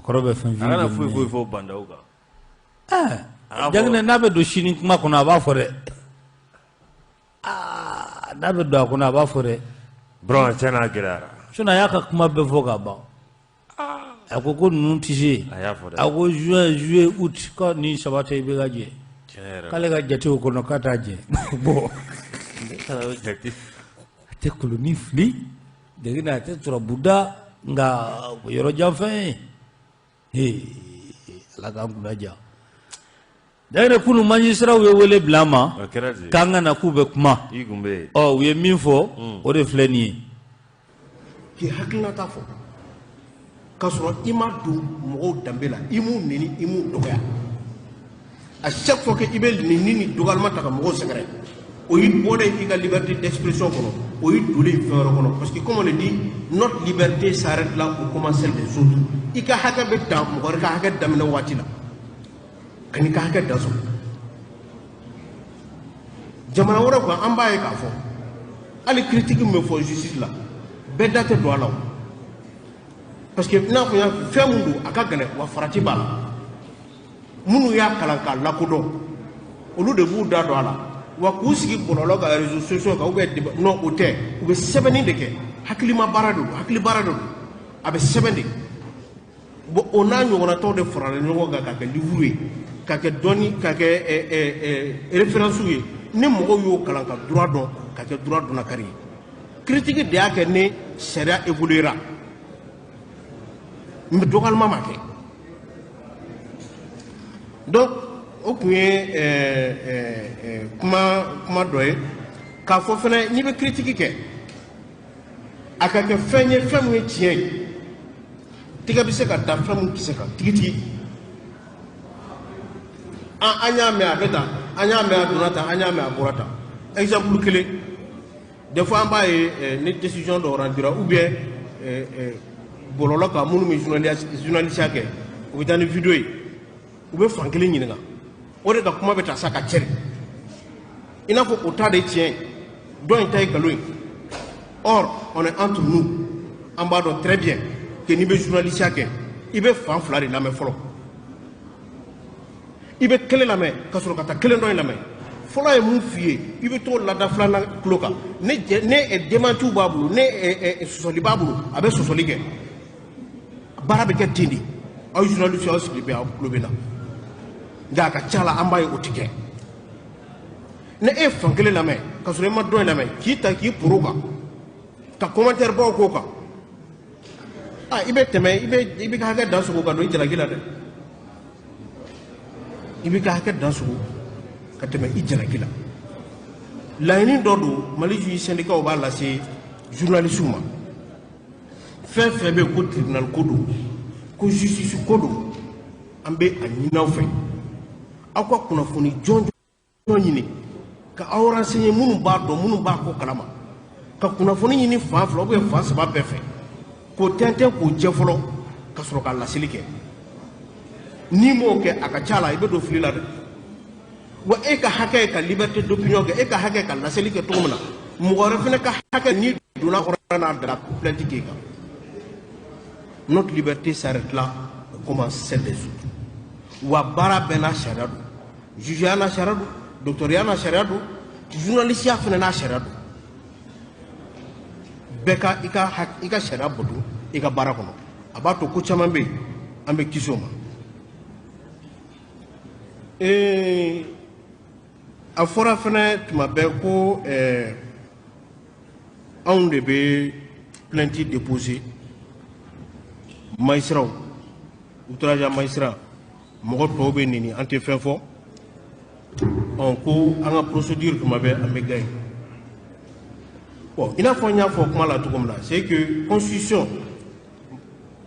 Kɔrɔ bɛ fɛn A kana foyi foyi fɔ Bah N'Daw kan. Jaginɛ, n'a bɛ don sini kuma kɔnɔ, a b'a fɔ dɛ. Aa, n'a bɛ don a kɔnɔ, a b'a fɔ dɛ. Burama, tiɲɛ na, a gɛlɛyara. Sinon a y'a ka kuma bɛɛ fɔ ka ban. A ko ko ninnu tɛ se. A y'a fɔ dɛ. A ko juin, juillet, août, ko ni saba tɛ i bɛ ka jɛ. Tiɲɛ yɛrɛ. K'ale ka jatew kɔnɔ k'a t'a jɛ. Bon, Jate. A tɛ koloni fili, Jaginɛ, a tɛ turabu da, nka yɔrɔ jan fɛn ye. Ala k'an kunna diya. Jaginɛ, kunun magistratw ye wele bila an ma O kɛra di? k'an ka na, k'u bɛ kuma. I kun bɛ yen. Ɔ, u ye min fɔ, o de filɛ nin ye. K'i hakilinata fɔ k'a sɔrɔ i ma don mɔgɔw danbe la, i m'u neni, i m'u dɔgɔya. À chaque fois que i bɛ neni ni dɔgɔyalima ta ka mɔgɔw sɛgɛrɛ, o y'i bɔlen i ka liberté d'expression kɔnɔ, o y'i donlen fɛn wɛrɛ kɔnɔ, parce que comme on le dit, notre liberté s'arrête là où commence celle des autres. I ka hakɛ bɛ dan mɔgɔ wɛrɛ ka hakɛ daminɛ waati la. Kan'i ka hakɛ dan sɔrɔ. Jamana wɛrɛw kan, an b'a ye k'a fɔ hali critique min bɛ fɔ justice la, bɛɛ da tɛ don a la o, parce que i n'a fɔ n y'a fɛn mun don, a ka gɛlɛn wa farati b'a la. Minnu y'a kalan k'a lakodɔn, olu de b'u da don a la wa k'u sigi bɔlɔlɔ kan, réseaux sociaux kan, ou bien débat. Non, o tɛ, u bɛ sɛbɛnni de kɛ. Hakilima baara de don, hakili baara de don, a bɛ sɛbɛn de. Bon, o n'a ɲɔgɔnna tɔw de farala ɲɔgɔn kan ka kɛ livre ye, ka kɛ dɔnni, ka kɛ référence ye, ni mɔgɔw y'o kalan ka droit dɔn, ka kɛ droit dɔnnakari ye. Critique de y'a kɛ ni sariya évoluera, mais dɔgɔyalima ma kɛ. Donc o tun ye kuma dɔ ye k'a fɔ fɛnɛ, n'i bɛ critique kɛ, a ka kɛ fɛn ye, fɛn min ye tiɲɛ ye, tigɛ bɛ se ka da fɛn min kisɛ kan tigitigi. An y'a mɛn a bɛ tan, an y'a mɛn a donna tan, an y'a mɛn a bɔra tan. Exemple kelen, des fois an b'a ye ni décision dɔ rendira, ou bien bɔlɔlɔ kan, minnu bɛ journaliste kɛ, u bɛ taa ni vidéo ye, u bɛ fan kelen ɲininka, o de ka kuma bɛ ta sa ka cɛri i n'a fɔ o ta de ye tiɲɛ ye, dɔ in ta ye nkalon ye. Or on est entre nous, an b'a dɔn très bien que n'i bɛ journaliste kɛ, i bɛ fan fila de lamɛn fɔlɔ. I bɛ kelen lamɛn ka sɔrɔ ka taa kelen dɔ in lamɛn. Fɔlɔ ye mun f'i ye, i bɛ t'o lada filanan tulo kan. Ne jɛ ne démenti b'a bolo, ne sɔsɔli b'a bolo, a bɛ sɔsɔli kɛ. Baara bɛ kɛ ten de. Aw journaliste, aw sigilen bɛ, aw tulo bɛ na, nka a ka ca la, an b'a ye o tɛ kɛ. Ni e ye fan kelen lamɛn ka sɔrɔ i ma dɔ in lamɛn, k'i ta k'i poro kan ka commentaire baw k'o kan, ah, i bɛ tɛmɛ, i bɛ ka hakɛ dan sogo ka don i jalaki la dɛ. I bɛ ka hakɛ dan sogo ka tɛmɛ i jalaki la. Laɲini dɔ don, Mali juge syndicat b'a lase journalistes ma. Fɛn fɛn bɛ yen ko tribunal ko don, ko justice ko don, an bɛ a ɲini aw fɛ, aw ka kunnafoni jɔnjɔn ɲini ka aw renseigner, minnu b'a dɔn, minnu b'a ko kalama, ka kunnafoni ɲini fan fila ou bien fan saba bɛɛ fɛ, k'o tɛntɛn k'o jɛ fɔlɔ ka sɔrɔ ka laseli kɛ. N'i m'o kɛ, a ka ca la i bɛ don fili la dɛ. Wa e ka hakɛ ye ka liberté d'opinion kɛ, e ka hakɛ ka laseli kɛ cogo min na, mɔgɔ wɛrɛ fana ka hakɛ, n'i donna kɔrɔ n'a dara plainte k'e kan. Notre liberté s'arrête là où commence celle des autres. Wa baara bɛɛ n'a sariya don. Jugeya n'a sariya don, docteurya n'a sariya don, journalisiya fana n'a sariya don. Bɛɛ ka i ka sariya bato i ka baara kɔnɔ, a b'a to ko caman bɛ yen, an bɛ kisi o ma. A fɔra fɛnɛ tuma bɛɛ ko anw de bɛ plainte déposer, magistrat, outrage à magistrat, mɔgɔ tɔw bɛ neni, an tɛ fɛn fɔ. Ɔ, ko an ka procédure, tuma bɛɛ an bɛ gagner. Bon, i n'a fɔ n y'a fɔ kuma la cogo min na, c'est que constitution,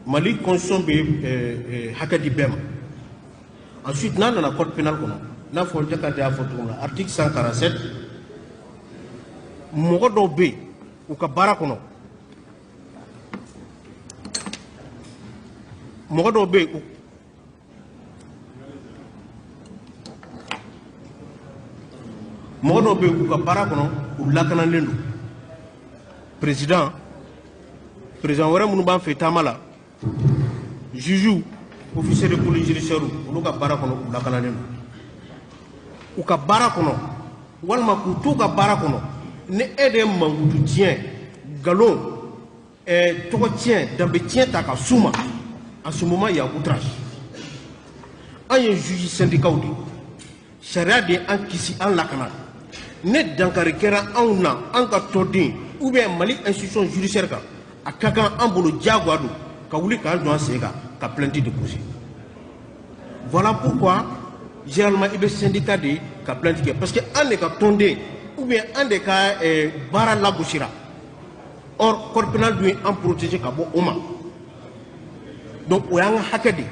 Mali constitution bɛ hakɛ di bɛɛ ma. Ensuite, n'a nana code pénal kɔnɔ, i n'a fɔ Jakate y'a fɔ cogo min na, article 147, mɔgɔ dɔw bɛ yen u ka baara kɔnɔ, mɔgɔ dɔw bɛ yen, mɔgɔ dɔw bɛ yen u ka baara kɔnɔ, u lakanalen don. Président, président wɛrɛ minnu b'an fɛ taama la, juge. Officier de police judiciaire, olu ka baara kɔnɔ, u lakanalen don u ka baara kɔnɔ, walima k'u t'u ka baara kɔnɔ. Ni e de ye mankutu tiɲɛ, nkalon, tɔgɔ tiɲɛ, danbe tiɲɛ ta ka s'u ma, en ce moment il y a outrage. An ye juge syndicat de ye, sariya de ye an kisi, an lakana. Ne dankari kɛra anw na, an ka tɔnden ou bien Mali institution judiciaire kan, a ka kan an bolo, diyagoya don ka wuli k'an jɔ an sen kan ka plainte déposer. Voilà pourquoi généralement i bɛ syndicat de ka plainte kɛ, parce que an de ka tɔnden ou bien an de ka baara lagosira. Or code pénal dun ye an protéger ka bɔ o ma. Donc o y'an ka hakɛ de ye.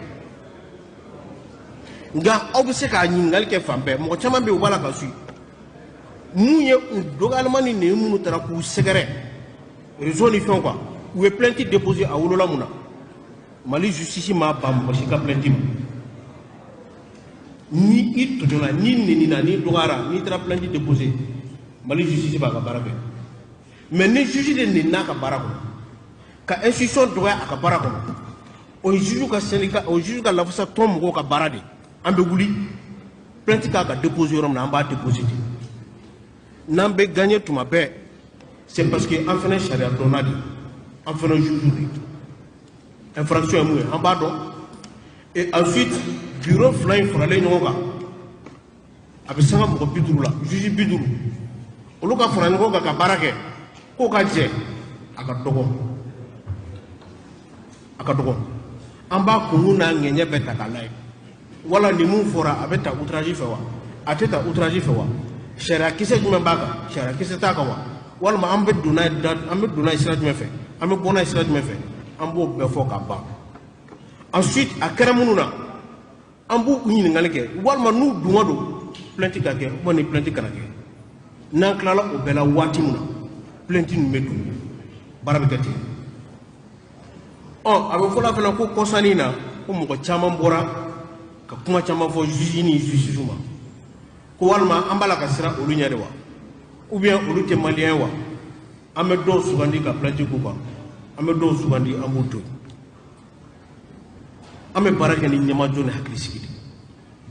Nka aw bɛ se k'a ɲininkali kɛ fan bɛɛ, mɔgɔ caman bɛ yen, u b'a la ka suit. Mun ye u dɔgɔyalima ni nɛni minnu taara k'u sɛgɛrɛ réseau ni fɛnw kan, u ye plainte déposer, a wolola mun na? Mali justice m'a ban mɔgɔ si ka plainte ma. Ni i tɔɲɔna, n'i nenina, n'i dɔgɔyara, n'i taara plainte déposer, Mali justice b'a ka baara kɛ. Mais ni juge de nenina a ka baara kɔnɔ, ka institution dɔgɔya a ka baara kɔnɔ, o ye juge ka syndicat, o ye juge ka lafasa tɔn mɔgɔw ka baara de ye. An bɛ wuli, plainte kan ka déposer yɔrɔ min na, an b'a déposer ten. N'an bɛ gagner tuma bɛɛ, c'est parce que an fana sariya dɔnna de, an fana juge de. Infraction ye mun ye, an b'a dɔn. Et ensuite, bureau fila in faralen ɲɔgɔn kan, a bɛ sanga mɔgɔ 50 la, juge 50, olu ka fara ɲɔgɔn kan ka baara kɛ k'o ka jɛ, a ka dɔgɔ, a ka dɔgɔ. An b'a kunkun n'a ŋɛɲɛ bɛɛ ta k'a lajɛ. Wala nin mun fɔra, a bɛ ta outrage fɛ wa, a tɛ ta outrage fɛ wa? Sariya kisɛ jumɛn b'a kan, sariya kisɛ t'a kan wa? Walima an bɛ don n'a ye da, an bɛ don n'a ye sira jumɛn fɛ, an bɛ bɔ n'a ye sira jumɛn fɛ? An b'o bɛɛ fɔ ka ban. Ensuite, a kɛra minnu na, an b'u ɲininkali kɛ, walima n'u dungɔ don, plainte ka kɛ ou ni plainte kana kɛ. N'an tilala o bɛɛ la waati min na, plainte ninnu bɛ don, baara bɛ kɛ ten. Ɔ, a bɛ fɔla fana ko kɔsannin na, ko mɔgɔ caman bɔra ka kuma caman fɔ juge ni justice ma, ko walima an b'a la ka siran olu ɲɛ de wa, ou bien olu tɛ malien wa? An bɛ dɔw sugandi ka plainte k'u kan, an bɛ dɔw sugandi, an b'u to yen. An bɛ baara kɛ ni ɲɛmajɔ ni hakilisigi de,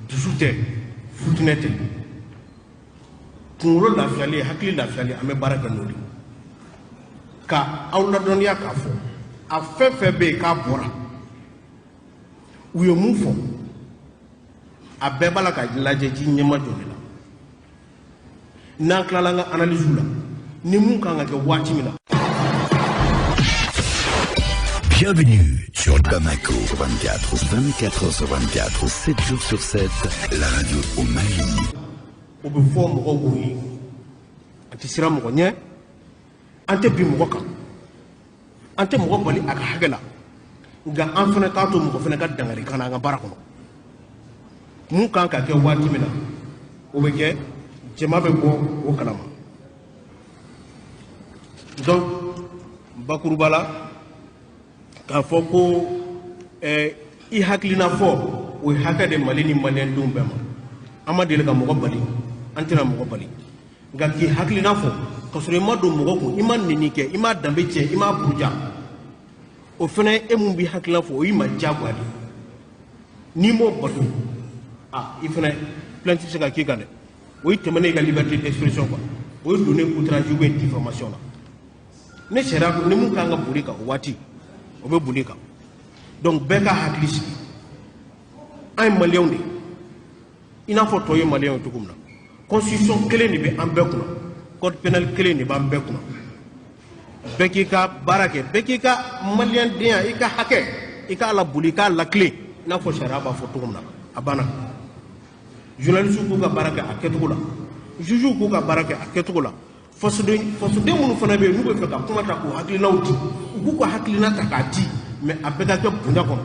dusu tɛ, futinɛ tɛ, kunkolo lafiyalen, hakili lafiyalen, an bɛ baara kɛ n'o de ye. Ka aw ladɔnniya k'a fɔ a fɛn fɛn bɛ yen k'a bɔra, u ye mun fɔ, a bɛɛ b'a la ka lajɛ ji ɲɛmajɔ de la. N'an tilala an ka analyse la, ni mun kan ka kɛ waati min na. Bienvenue sur Bamako 24, 24 h sur 24, 7 jours sur 7, la radio au Mali. O bɛ fɔ mɔgɔw b'o ye. An tɛ siran mɔgɔ ɲɛ, an tɛ bin mɔgɔ kan, an tɛ mɔgɔ bali a ka hakɛ la, nka an fana t'a to mɔgɔ fana ka dangari kan na an ka baara kɔnɔ. Mun kan ka kɛ waati min na, o bɛ kɛ, jama bɛ bɔ o kalama. Donc bakuruba la, k'a fɔ ko i hakilina fɔ, o ye hakɛ de Mali ni maliyɛndenw bɛɛ ma. An ma deli ka mɔgɔ bali, an tɛna mɔgɔ bali. Nka k'i hakilina fɔ ka sɔrɔ i ma don mɔgɔ kun, i ma neni kɛ, i ma danbe tiɲɛ, i ma buruja, o fana e mun b'i hakilina fɔ, o y'i ma diyagoya de. N'i m'o bato, a i fana plainte bɛ se ka k'i kan dɛ. O ye tɛmɛnen i ka liberté d'expression quoi, o ye donné outrage ou bien diffamation la. Ne sariya ko ni mun kan ka boli kan o waati, o bɛ boli kan. Donc bɛɛ ka hakili sigi, an ye maliyɛnw de ye i n'a fɔ tɔw ye maliyɛnw ye cogo min na. Constitution kelen de bɛ an bɛɛ kunna, code pénal kelen de b'an bɛɛ kunna. Bɛɛ k'i ka baara kɛ, bɛɛ k'i ka maliyɛndenya, i ka hakɛ, i k'a laboli, i k'a latilen i n'a fɔ sariya b'a fɔ cogo min na. A banna. Journaliste k'u ka baara kɛ a kɛcogo la, juge k'u ka baara kɛ a kɛcogo la. Fasoden minnu fana bɛ yen, n'u bɛ fɛ ka kuma ta k'u hakilinaw di, u k'u ka hakilina ta k'a di, mais a bɛɛ ka kɛ bonya kɔnɔ,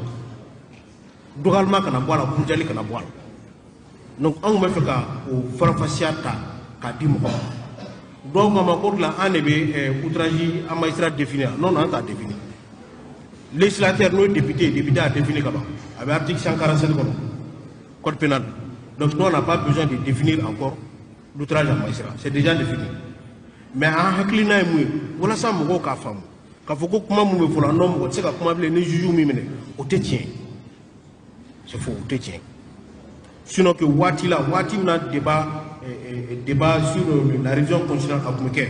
dɔgɔyalima kana bɔ a la, kunjali kana bɔ a la. Donc anw bɛ fɛ ka o faranfasiya ta k'a di mɔgɔ ma. Dɔw ko a ma ko tila an de bɛ outrage en magistrat défini. Non non, an t'a défini. Législateur, n'o ye député ye, député a défini ka ban, a bɛ article 147 kɔnɔ, code pénal. Donc nous, on n'a pas besoin de définir encore l'outrage en magistrat, c'est déjà défini. Mais an hakilina ye mun ye, walasa mɔgɔw k'a faamu k'a fɔ ko kuma mun bɛ fɔ la, non, mɔgɔ tɛ se ka kuma bilen ni juge min minɛ, o tɛ tiɲɛ ye. C'est faux, o tɛ tiɲɛ. Sinon que waati la, waati min na débat sur la révision constitutionnelle a tun bɛ kɛ,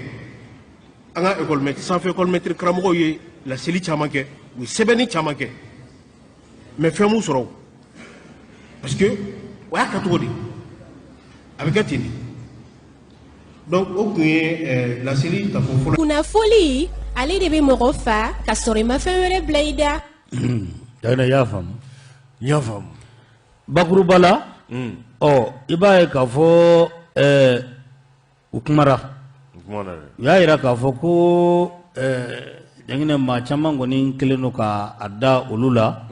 an ka école maître, sanfɛ école maître karamɔgɔw ye laseli caman kɛ, u ye sɛbɛnni caman kɛ, mais fɛn m'u sɔrɔ o, parce que o y'a kɛcogo de ye, a bɛ kɛ ten de. Donc o tun ye laseli tafo fɔlɔ. Kunnafoli, ale de bɛ mɔgɔ fa ka sɔrɔ i ma fɛn wɛrɛ bila i da. Dagana, i y'a faamu? N y'a faamu. Bakuruba la, ɔ, i b'a ye k'a fɔ u kumara. U kumana dɛ. U y'a yira k'a fɔ ko Jaginɛ, maa caman kɔni kɛlen don ka a da olu la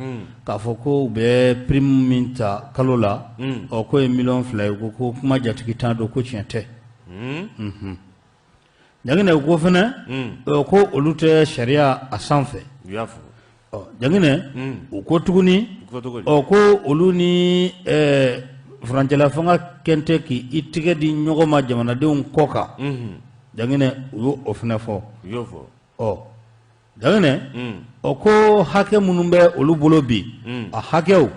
k'a fɔ ko u bɛ prime min ta kalo la, ɔ, k'o ye miliyɔn 2 ye. Ko kuma jatigi tan don, ko tiɲɛ tɛ. Jaginɛ, ko fɛnɛ ko olu tɛ sariya a sanfɛ. U y'a fɔ. Ɔ, Jaginɛ, u ko tuguni, U ko cogo di? Ɔ, ko olu ni furancɛla fanga kɛn tɛ k'i tɛgɛ di ɲɔgɔn ma jamanadenw kɔ kan. Jaginɛ, u y'o o fɛnɛ fɔ. U y'o fɔ. Ɔ, Jaginɛ, ɔ, ko hakɛ minnu bɛ olu bolo bi, a hakɛw,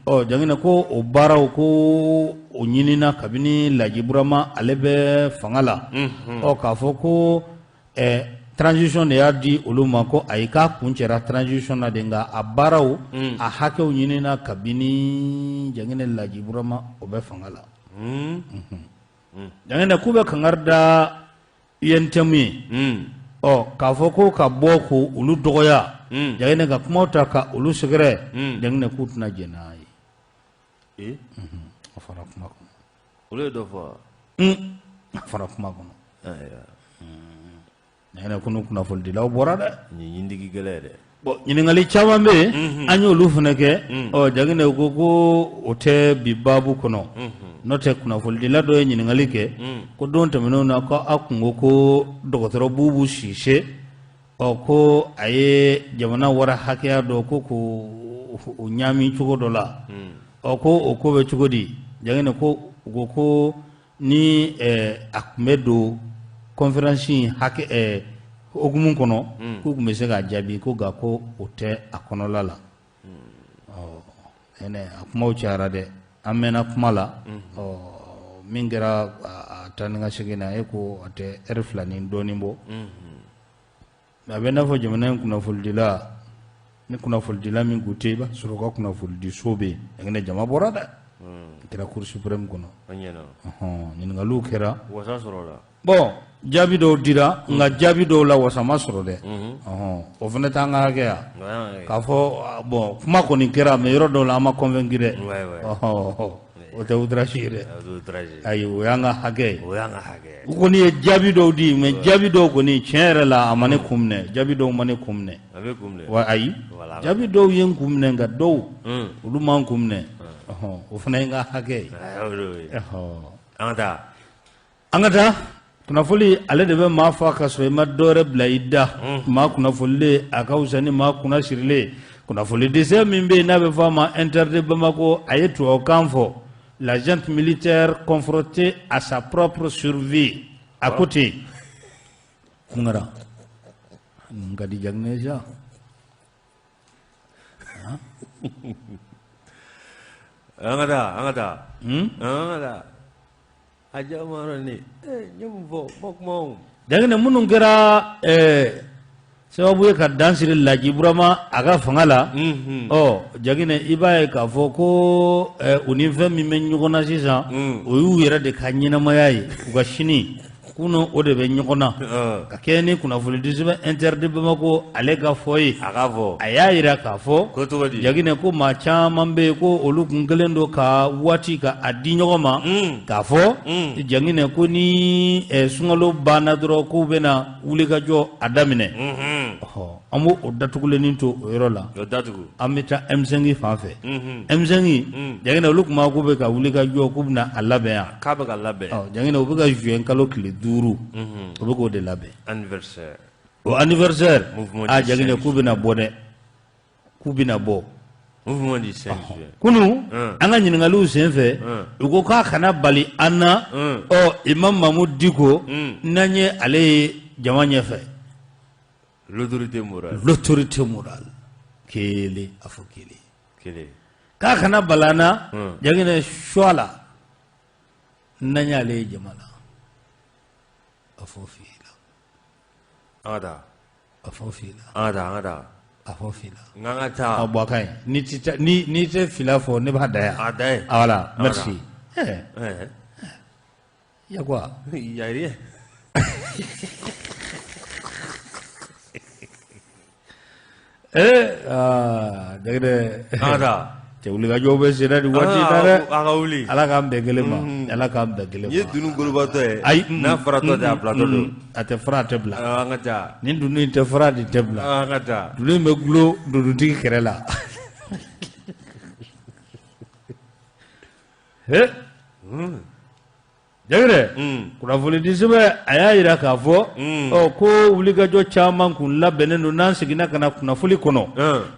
ɔ, Jaginɛ, ko o baaraw, ko o ɲinina kabini Laji Burama ale bɛ fanga la. Ɔ, k'a fɔ ko transition de y'a di olu ma, ko ayi, k'a kuncɛra transition na de, nka a baaraw, a hakɛw ɲinina kabini, Jaginɛ, Laji Burama o bɛ fanga la. Jaginɛ, k'u bɛ kangari da UNTM ye, ɔ, k'a fɔ ko ka bɔ ko olu dɔgɔya, Jaginɛ, ka kumaw ta ka olu sɛgɛrɛ, Jaginɛ, k'u tɛna jɛn n'a ye. A fɔra kuma kɔnɔ. Olu ye dɔ fɔ wa? A fɔra kuma kɔnɔ. Ayiwa. Jaginɛ, ko kunnafonidilaw bɔra dɛ. Nin ye ɲindigi gɛlɛn ye dɛ. Bon, ɲininkali caman bɛ yen, an y'olu fana kɛ. Ɔ, Jaginɛ ko o tɛ bi baabu kɔnɔ. N'o tɛ, kunnafonidila dɔ ye ɲininkali kɛ ko don tɛmɛnenw na, ko a kun ko ko dɔgɔtɔrɔ Bubu Sise, ɔ, ko a ye jamana wara hakɛya dɔ ko k'o o ɲaami cogo dɔ la. Ɔ, ko o ko bɛ cogo di? Jaginɛ, ko u ko ko ni a tun bɛ don conférence in hakɛ hukumu kɔnɔ, k'u tun bɛ se k'a jaabi, ko nka ko o tɛ a kɔnɔla la. Ɔ, ɛnɛ a kumaw cayara dɛ, an mɛnna kuma la. Ɔ, min kɛra a taa ni ka segin na, e ko a tɛ ɛri 2 ni dɔɔnin bɔ. Mais a bɛ n'a fɔ jamana in kunnafonidila ni kunnafonidila min kun tɛ, i b'a sɔrɔ u ka kunnafonidiso bɛ yen. Jaginɛ, jama bɔra dɛ, a kɛra Cour suprême kɔnɔ. A ɲɛna. Ɲininkaliw kɛra. Wasa sɔrɔ la. Bon, jaabi dɔw dira, nka jaabi dɔw la wasa ma sɔrɔ dɛ. O fana t'an ka hakɛ ya k'a fɔ. Bon, kuma kɔni kɛra, mais yɔrɔ dɔw la an ma convaincu dɛ. O tɛ outrage ye dɛ. Ayi, o y'an ka hakɛ ye. O y'an ka hakɛ ye. U kɔni ye jaabi dɔw di, mais jaabi dɔw kɔni, tiɲɛ yɛrɛ la, a ma ne kun minɛ. Jaabi dɔw ma ne kun minɛ. A bɛ kun minɛ. Wa ayi, jaabi dɔw ye n kun minɛ, nka dɔw, olu ma n kun minɛ. O fana ye n ka hakɛ ye. An ka taa. An ka taa. Kunnafoli, ale de bɛ maa fa ka sɔrɔ i ma dɔwɛrɛ bila i da. Maa kunnafolilen, a ka fisa ni maa kunna sirilen. Kunnafoni dɛsɛ min bɛ yen n'a bɛ fɔ a ma Inter de Bamako, a ye tubabukan fɔ: la junte militaire confrontée à sa propre survie. A ko ten kunkara nin ka di Jaginɛ sa. An ka taa, an ka taa, an ka taa. A jama ne n ye mun fɔ ma kuma o. Jaginɛ, minnu kɛra sababu ye ka dan siri Laji Burama a ka fanga la, ɔ, Jaginɛ, i b'a ye k'a fɔ ko u ni fɛn min bɛ ɲɔgɔn na sisan, o y'u yɛrɛ de ka ɲɛnamaya ye, u ka sini kunun, o de bɛ ɲɔgɔn na. Ka kɛ ni kunnafoni sɛbɛn Inter de Bamako ale ka fɔ ye. A ka fɔ. A y'a jira k'a fɔ Ko cogo di? Jaginɛ, ko maa caman bɛ yen ko olu kun kɛlen don ka waati ka a di ɲɔgɔn ma k'a fɔ, Jaginɛ, ko ni sunkalo banna dɔrɔn, k'u bɛna wulikajɔ a daminɛ. Ɔhɔ, an b'o o datugulennin to o yɔrɔ la. O datugu. An bɛ taa M5 fan fɛ. M5, Jaginɛ, olu tun b'a k'u bɛ ka wulikajɔ, k'u bɛna a labɛn yan. K'a bɛ ka labɛn. Ɔ, Jaginɛ, u bɛ ka juin kalo tile 5, u bɛ k'o de labɛn. Anniversaire. O anniversaire. Mouvement a du Jaginɛ, 5 k'u bɛna bɔ dɛ, k'u bɛna bɔ. Mouvement du 5 juin. Kunun, an ka ɲininkaliw sen fɛ, u ko k'a kana bali an na. Ɔ, Imam Mahmoud Dicko, n'an ye ale ye jama ɲɛfɛ. L'autorité morale. L'autorité morale, kelen a fɔ kelen. Kelen. K'a kana bala an na, Jaginɛ, choix la n'an y'ale ye jama la, a fɔ f'i la. An ka taa. A fɔ f'i la. An ka taa, an ka taa. A fɔ f'i la. N k'an ka taa. A bɔ a ka ɲi, n'i tɛ ni n'i tɛ fila fɔ, ne b'a da yan. A da ye. Voilà, An ka merci. taa. Eh, y a quoi? Y a rien. Eh, aa, Jaginɛ. An ka taa. Cɛ, wulikajɔw bɛ sen na nin waati in na dɛ. A ka wuli. Ala k'an bɛn kelen ma, Ala k'an bɛn kelen Nin ye ma. dunun golobatɔ ye. Ayi. N'a faratɔ tɛ, a bilatɔ don. A tɛ fara, a tɛ bila. An ka taa. Nin dunun in tɛ fara, nin tɛ bila. An ka taa. Dunun in bɛ gulo dununtigi kɛrɛ la. He, Jaginɛ, kunnafoni sɛbɛn a y'a jira k'a fɔ ɔ ko wulikajɔ caman kun labɛnnen don. N'an seginna ka na kunnafoni kɔnɔ,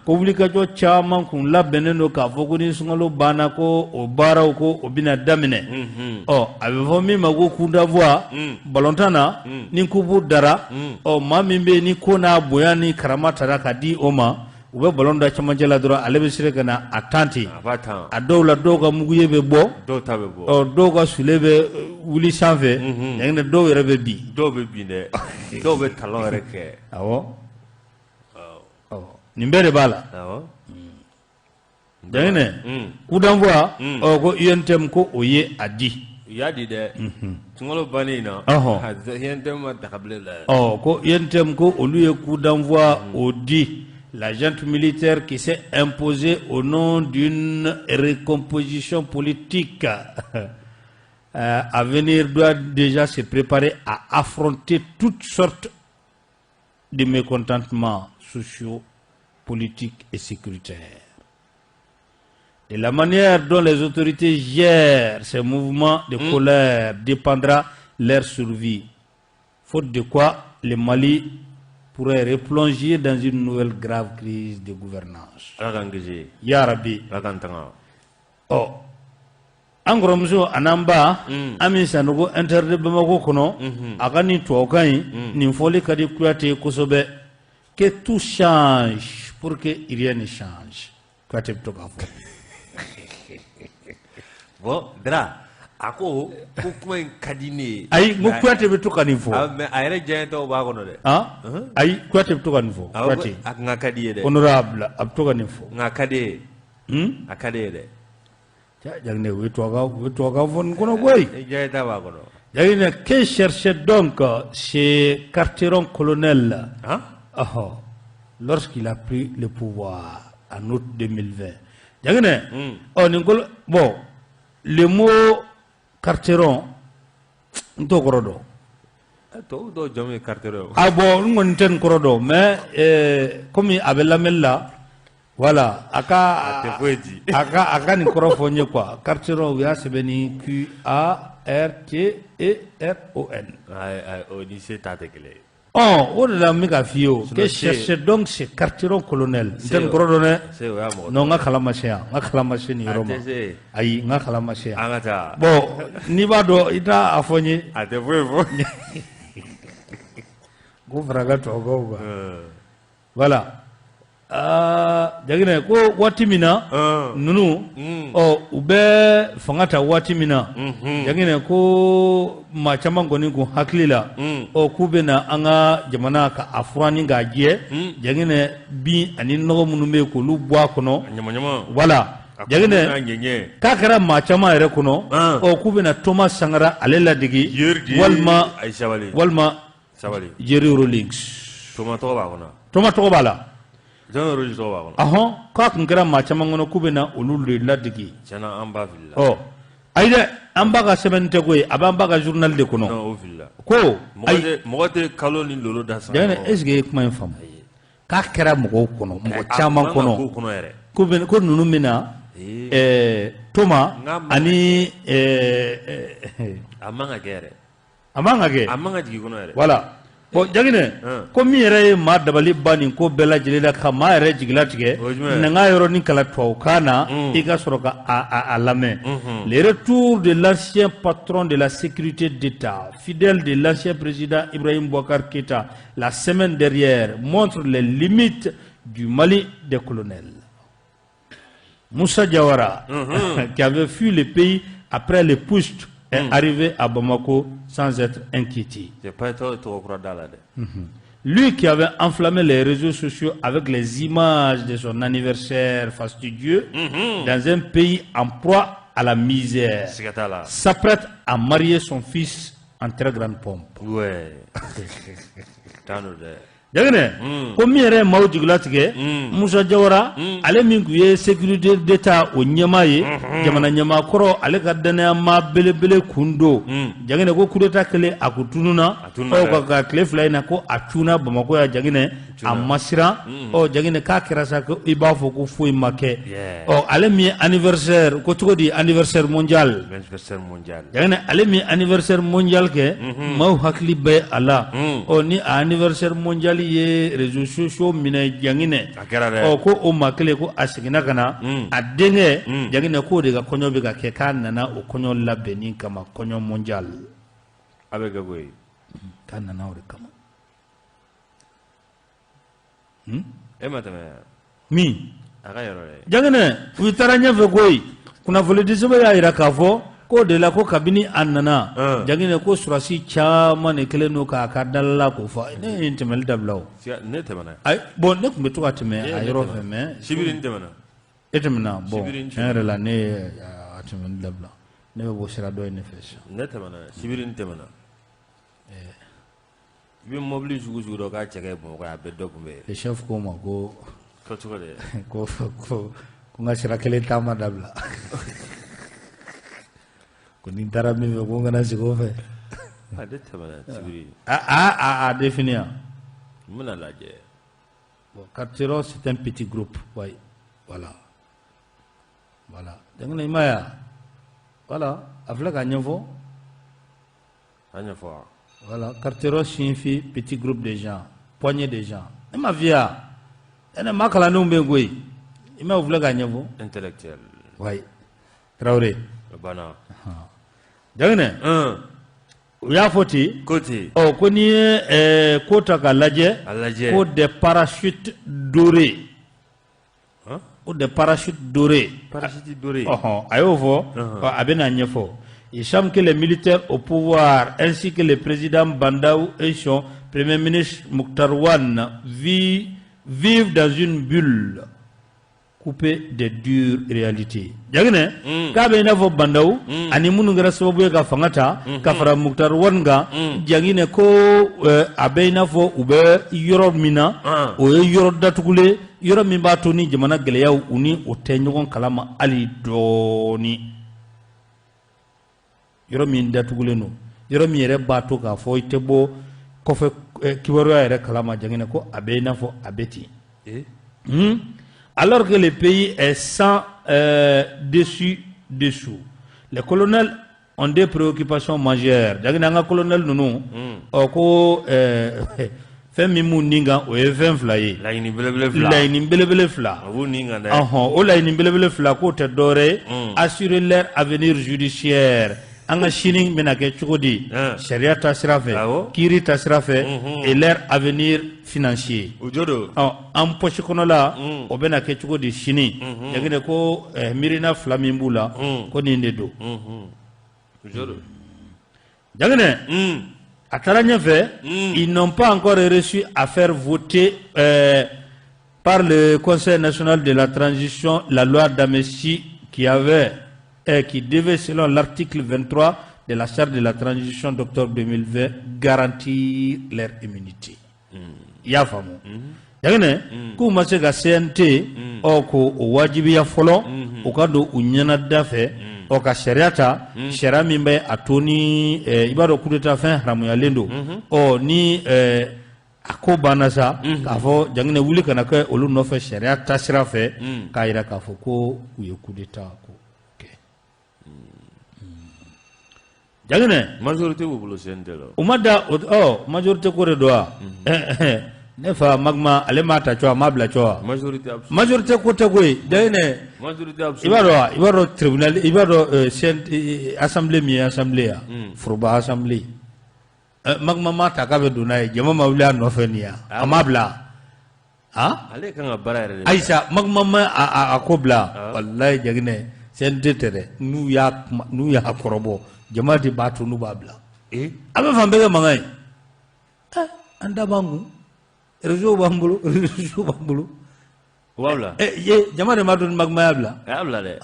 ko wulikajɔ caman kun labɛnnen don k'a fɔ ko ni sunkalo banna, ko o baaraw ko o bɛna daminɛ. Ɔ a bɛ fɔ min ma ko coup d'envoi balontan na, ni kupu dara, ɔ maa min bɛ yen ni ko n'a bonya ni karama tara ka di o ma, u bɛ balon da cɛmancɛ la dɔrɔn, ale bɛ se ka na a tan ten. A b'a tan. A dɔw la, dɔw ka muguye bɛ bɔ. Dɔw ta bɛ bɔ. Ɔ dɔw ka sule bɛ wuli sanfɛ. Jaginɛ, dɔw yɛrɛ bɛ bin. Dɔw bɛ bin dɛ, dɔw bɛ talon yɛrɛ kɛ. Awɔ, nin bɛɛ de b'a la. Jaginɛ, coup d'envoi, ɔ ko UNTM ko o ye a di. U y'a di dɛ, sunkalo bannen in na. UNTM ma daga bilen la. Ɔ ko UNTM ko olu ye coup d'envoi o di. La junte militaire qui s'est imposée au nom d'une recomposition politique à venir doit déjà se préparer à affronter toutes sortes de mécontentements sociaux, politiques et sécuritaires. De la manière dont les autorités gèrent ces mouvements de colère dépendra leur survie. Faute de quoi, le Mali pourrait replonger dans une nouvelle grave crise de gouvernance. Ala k'an kisi. Ya Rabbi. Ala k'an tanga. Ɔ an kɔrɔmuso an'an ba Ami Sanogo, Inter de Bamako kɔnɔ, a ka nin tubabukan in nin fɔli ka di Kuyate ye kosɛbɛ: que tout change pour que rien ne change. Kuyate bɛ to k'a fɔ. Bon, Dra, a ko ko kuma in ka di ne ye. Ayi, n ko Kuyate bɛ to ka nin fɔ. Ah, mais a yɛrɛ diya tɔw b'a kɔnɔ dɛ. Ah, ayi, Kuyate bɛ to ka nin fɔ. Awɔ, Kuyate a nka ka di ye dɛ. honorable, a bɛ to ka nin fɔ. Nka a ka di ye. A ka di ye dɛ. Jaginɛ, u ye tubabukan, u ye tubabukan fɔ nin kɔnɔ koyi. E diya ta b'a kɔnɔ. Jaginɛ, que cherchait donc ce carteron colonel Han? Ɔhɔ, lorsqu'il a pris le pouvoir en août 2020? Jaginɛ, ɔ nin kolo, bon, le mot carteron, n t'o kɔrɔ dɔn. Tubabu dɔw jamu ye carteron ye. Ah bon, n kɔni tɛ nin kɔrɔ dɔn, mais komi a bɛ lamɛnni la, voilà, a ka A tɛ foyi di. A ka nin kɔrɔ fɔ n ye quoi. Carteron, u y'a sɛbɛn ni Q A R T E R O N. Ayi ayi, o ni se ta tɛ kelen ye. Ɔ o de la n bɛ k'a f'i ye o, que Sinon, se- cherchait donc ce carteron colonel? N tɛ nin kɔrɔ dɔn dɛ. Se, o y'a mɔgɔ. Non, n ka kalan ma se yan, n ka kalan ma se nin A yɔrɔ ma. tɛ se. Ayi, n ka kalan ma se yan. An ka taa. Bon, n'i b'a dɔn, i t'a a fɔ n ye. A tɛ foyi fɔ. Ko fara ka tubabukanw kan. Voilà. Aa, Jaginɛ, ko waati min na ninnu ɔ u bɛ fanga ta waati min na, Jaginɛ, ko maa caman kɔni kun hakili la, ɔ k'u bɛ na an ka jamana ka a furan ni k'a jɛ, Jaginɛ, bin ani nɔgɔ minnu bɛ yen k'olu bɔ a kɔnɔ. Ɲama ɲama. Voilà. A Jaginɛ, n'a ɲɛɲɛ. k'a kɛra maa caman yɛrɛ kɔnɔ, ɔ k'u bɛna Thomas Sankara ale ladege Yeri walima ayi, sabali. walima Sabali. Jerry Rawlings. Toma tɔgɔ b'a kɔnɔ. Thomas tɔgɔ b'a la. Jɔn Rawlings tɔgɔ b'a kɔnɔ. Ahɔn, k'a tun kɛra maa caman kɔnɔ k'u bɛna olu de ladege. Tiɲɛna, an ba filila. Ɔ ayi dɛ, an ba ka sɛbɛnni tɛ koyi, a b'an ba ka journal de kɔnɔ. Non, o filila. Ko Mɔgɔ ayi. tɛ, mɔgɔ tɛ kalo ni lolo da san. Jaginɛ, est ce que e ye kuma in faamu? K'a kɛra mɔgɔw kɔnɔ, mɔgɔ caman kɔnɔ k'o kɔnɔ yɛrɛ. ko ninnu bɛna Thomas Nka ma- ani A man ka kɛ yɛrɛ. A man ka kɛ. A man ka jigin kɔnɔ yɛrɛ. Voilà. Bon, Jaginɛ, ko min yɛrɛ ye maa dabali ban nin ko bɛɛ lajɛlen la, ka maa yɛrɛ jigilatigɛ, O ye jumɛn ye? na n ka yɔrɔnin kalan tubabukan na, i ka sɔrɔ ka a lamɛn. Le retour de l'ancien patron de la sécurité d'État, fidèle de l'ancien président Ibrahim Boubacar Keïta, la semaine dernière, montre les limites du Mali des colonels. Moussa Diawara, qui avait fui le pays après le putsch, est arrivé à Bamako sans être inquiété. Cɛ pa tɔgɔ tɔgɔ kura da la dɛ. Lui qui avait enflammé les réseaux sociaux avec les images de son anniversaire fastueux dans un pays en proie à la misère, Siga t'a la. s'apprête à marier son fils en très grande pompe. Ouais. Tan don dɛ. Jaginɛ, ko min yɛrɛ ye maaw jigilatigɛ, Musa Jawara, ale min tun ye sécurité d'État o ɲɛmaa ye, jamana ɲɛmaa kɔrɔ, ale ka danayama belebele kun don. Jaginɛ, ko coup d'état kɛlen, a kun tununa. A tununa ɔ dɛ. Ka tile 2 in na, ko a cunna Bamakɔ yan. Jaginɛ, a ma siran. Ɔ Jaginɛ, k'a kɛra sa ko i b'a fɔ ko foyi ma kɛ. Ɔ ale min ye anniversaire ko cogo di, anniversaire mondial. Anniversaire mondial. Jaginɛ, ale min ye anniversaire mondial kɛ, maaw hakili bɛ a la. Ɔ ni a anniversaire mondial ye réseaux sociaux minɛ, Jaginɛ. A kɛra dɛ. Ɔ ko o maa kelen, ko a seginna ka na, a denkɛ Jaginɛ, k'o de ka kɔɲɔ bɛ ka kɛ, k'a nana o kɔɲɔ labɛnni kama, kɔɲɔ mondial. A bɛ kɛ koyi. K'a nana o de kama. E ma tɛmɛ. Min? A ka yɔrɔ dɛ. Jaginɛ, u taara ɲɛfɛ koyi. Kunnafonidi sɛbɛn y'a jira k'a fɔ k'o de la, ko kabini a nana, Jaginɛ, ko surasi caman de kɛlen don k'a ka dalala k'o fɔ. Ne ye nin tɛmɛli dabila o. Siga ne tɛmɛna. Ayi, bon, ne tun bɛ to ka tɛmɛ a yɔrɔ fɛ, mais Sibiri n tɛmɛna. E tɛmɛna, bon. Sibiri n. Tiɲɛ yɛrɛ la, ne ye a tɛmɛli dabila. Ne bɛ bɔ sira dɔ in de fɛ sisan. Ne tɛmɛna, sibiri n tɛmɛna. I bɛ mɔbili sugu sugu dɔ k'a cɛ ka ɲi Bamakɔ yan, a bɛɛ dɔ tun bɛ yen. Le chef ko n ma ko Ko cogo di? ko n ka sira kelen taama dabila, ko ni n taara min fɛ, ko n kana segin o fɛ. A ne tɛmɛna sibiri. A défini yan. N bɛna lajɛ. Bon, Cartero, c'est un petit groupe. Oui. Voilà. Voilà. Donc, i m'a ye wa? Voilà. A filɛ k'a ɲɛfɔ. A ɲɛfɔ wa? Voilà. Cartero signifie petit groupe de gens, poignée de gens. Ne m'a f'i ye wa? Ɛnɛ maa kalandenw bɛ yen koyi. I m'a ye, u filɛ k'a ɲɛfɔ. Intellectuel. Oui. Traoré. O banna. Jaginɛ, u y'a fɔ ten. Ko ten. Ɔ ko n'i ye ko ta k'a lajɛ. A lajɛ. Ko des parachutes dorés. Hein? Ko des parachutes dorés. Parachute doré. Ɔhɔn, a y'o fɔ, ɔ, a bɛna ɲɛfɔ. Il semble que les militaires au pouvoir ainsi que le président Bah N'Daw et son premier ministre Moctar Ouane vivent dans une bulle coupée des dures réalités. Jaginɛ, k'a bɛ i n'a fɔ Bah N'Daw ani minnu kɛra sababu ye ka fanga ta ka fara Moctar Ouane kan, Jaginɛ, ko a bɛ i n'a fɔ u bɛ yɔrɔ min na, o ye yɔrɔ datugulen, yɔrɔ min b'a to ni jamana gɛlɛyaw, u ni o tɛ ɲɔgɔn kalama hali dɔɔni. Yɔrɔ min datugulen don, yɔrɔ min yɛrɛ b'a to k'a fɔ i tɛ bɔ kɔfɛ kibaruya yɛrɛ kalama, Jaginɛ, ko a bɛ i n'a fɔ a bɛ ten. Eh? Alors que le pays est sans dessus dessous. Les colonels ont des préoccupations majeures. Jaginɛ, an ka colonel ninnu, ɔ ko fɛn min b'u nin kan, o ye fɛn fila ye. Laɲini belebele fila. Laɲini belebele fila. A b'u nin kan dɛ. Ɔhɔn, o laɲini belebele fila, k'o tɛ dɔwɛrɛ ye, assurer leur avenir judiciaire, an ka sini bɛna kɛ cogo di sariya ta sira fɛ, kiiri ta sira fɛ, et leur avenir financier. O jo don. Ɔ an poche kɔnɔla, o bɛna kɛ cogo di sini? Jaginɛ, ko miirina fila min b'u la, ko nin de don. O jo don. Jaginɛ, a taara ɲɛfɛ. Ils n'ont pas encore réussi à faire voter par le Conseil national de la transition la loi d'amnistie qui devait, selon l'article 23 de la charte de la transition d'octobre 2020, garantir leur immunité. I y'a faamu, Jaginɛ, k'u ma se ka CNT, ɔ ko o wajibiya fɔlɔ, u ka don u ɲɛna da fɛ, ɔ ka sariya ta, sariya min bɛ a to ni i b'a dɔn coup d'état fɛn haramuyalen don. Ɔ ni a ko banna sa, k'a fɔ Jaginɛ, wuli kana kɛ olu nɔfɛ sariya ta sira fɛ, k'a yira k'a fɔ ko u ye coup d'état ko kɛ. Jaginɛ. Majorité b'u bolo CNT la. U ma da o. Ɔ majorité ko de don wa? Ne fa Magma, ale m'a ta cogo, a m'a bila cogo wa? Majorité absolue. Majorité ko tɛ koyi, Jaginɛ. Majorité I absolue. b'a dɔn wa? I b'a dɔn tribunal, i b'a dɔn CNT, assemblée min ye assemblée ya, foroba assemblée, Magma m'a ta k'a bɛ don n'a ye, jama ma wuli a nɔfɛ nin ya, a m'a bila. Ale kan ka baara yɛrɛ de. Ayisa Magma ma a ko bila walayi Jaginɛ CNT tɛ dɛ, n'u y'a kuma, n'u y'a kɔrɔbɔ jama de b'a to n'u b'a bila. A bɛ fan bɛɛ kɛ mankan ye. An da b'an kun, réseau b'an bolo, réseau b'an bolo. U b'a bila. Jama de m'a dɔn ni Magma y'a bila. A y'a bila dɛ.